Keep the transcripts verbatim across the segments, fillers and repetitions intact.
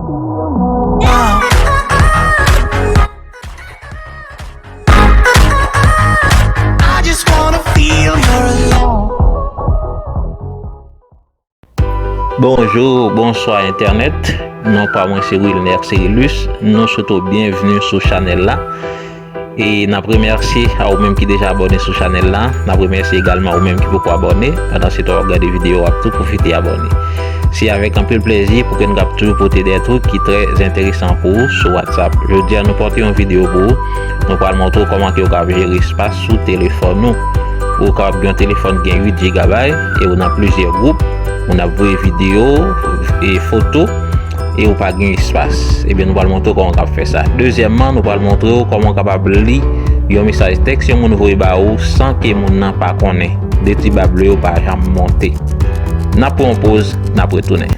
I just wanna feel your love. Bonjou, bonswa entènèt. Non pa mwen se Wilner Cerilus. Nou swete w byenvni sou chanèl la. E n ap remèsye a ou menm ki deja abòne sou chanèl la. N ap remèsye egalman ou menm ki poko abòne. Pandan se tan w ap gade videyo a, tou pwofite abòne. Se avèk anpil plèzi pou ke n ap toujou pote de twoup ki trè enteresan pou ou sou WhatsApp. Jodi a, nou pote yon videyo pou ou. Nou pral montre w kòman ke ou ka jere espas sou telefòn ou. Ou kapab gen yon telefòn ki gen uit jigabay e ou nan plizyè gwoup. Ou n ap voye videyo e foto e ou pa gen espas. Ebyen, nou pral montre w kòman w kab fè sa. Dezyèmman, nou pral montre w kòman w kapab li yon mesaj tèks yon moun voye ba ou san ke moun nan pa konnen. De ti ba ble yo pa janm monte. N ap pran yon poz, n ap retounen.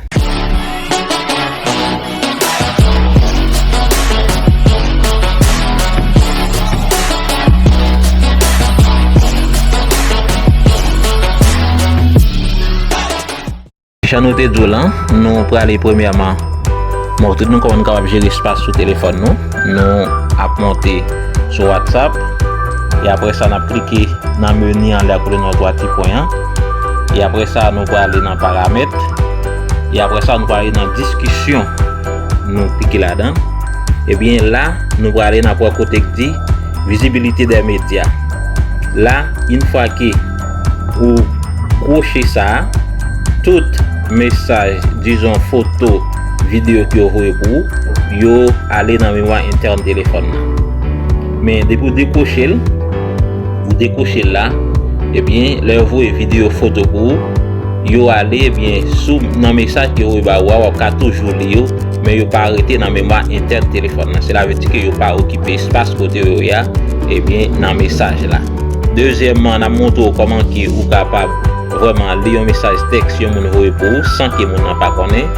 Jan nou te di w lan, nou prale premyèman montre nou kòman nou kapab jere espas sou telefòn nou. Nou ap monte sou WhatsApp. E apre sa, n ap klike nan meni anlè a kote nou wè twa ti pwen an. E apre sa, nou prale nan paramèt. E apre sa, nou prale nan diskisyon. Nou klike ladan. Ebyen, la, nou prale nan pwen kote k di vizibilite dè medya. La, yon fwa ke ou kwoche sa a, tout mesaj, dizon, foto, videyo ke yo voye pou ou, yo ale nan memwa entèn telefòn nan. Men depi w dekwoche l, ou dekwoche l la, ebyen, lè yo voye videyo, foto pou ou, yo ale, ebyen, sou, nan mesaj ke yo voye ba ou a, w ap ka toujou li yo, men yo pa rete nan memwa entèn telefòn nan. Sela vle di ke yo pa okipe espas kote yo ye a, ebyen, nan mesaj la. Dezyèmman, n ap montre w kòman ke ou kapab vrèman li yon mesaj tèks yon moun voye pou ou san ke moun nan pa konnen.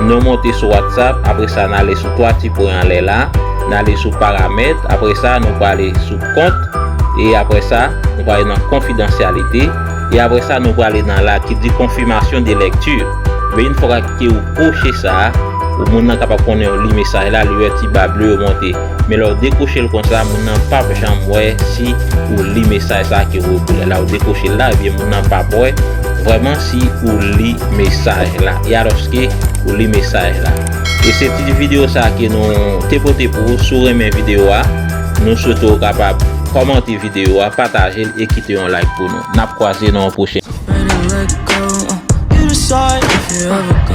Nou monte sou WhatsApp, apre sa n ale sou twa ti pwen anlè la, n ale sou paramèt, apre sa nou prale sou kont, e apre sa nou prale nan konfidansyalite, e apre sa nou prale nan la ki di konfimasyon de lèkti. Men yon fwa ke ou kwoche sa a, ou moun nan kapab konnen ou li mesaj la, li wè ti ba ble yo monte. Men lè w dekwoche l konsa, moun nan p ap janm wè si ou li mesaj sa a ke ou voye pou li a. Lè w dekwoche l la, ebyen moun nan p ap wè vrèman si ou li mesaj la. E alòske ou li mesaj la. E se ti videyo sa a ke nou te pote pou ou. Si w renmen videyo a, nou swete w kapab kòmante videyo a, pataje l e kite yon like pou nou. N ap kwaze nan yon pwochen. Ready, let go, uh, you decide if you ever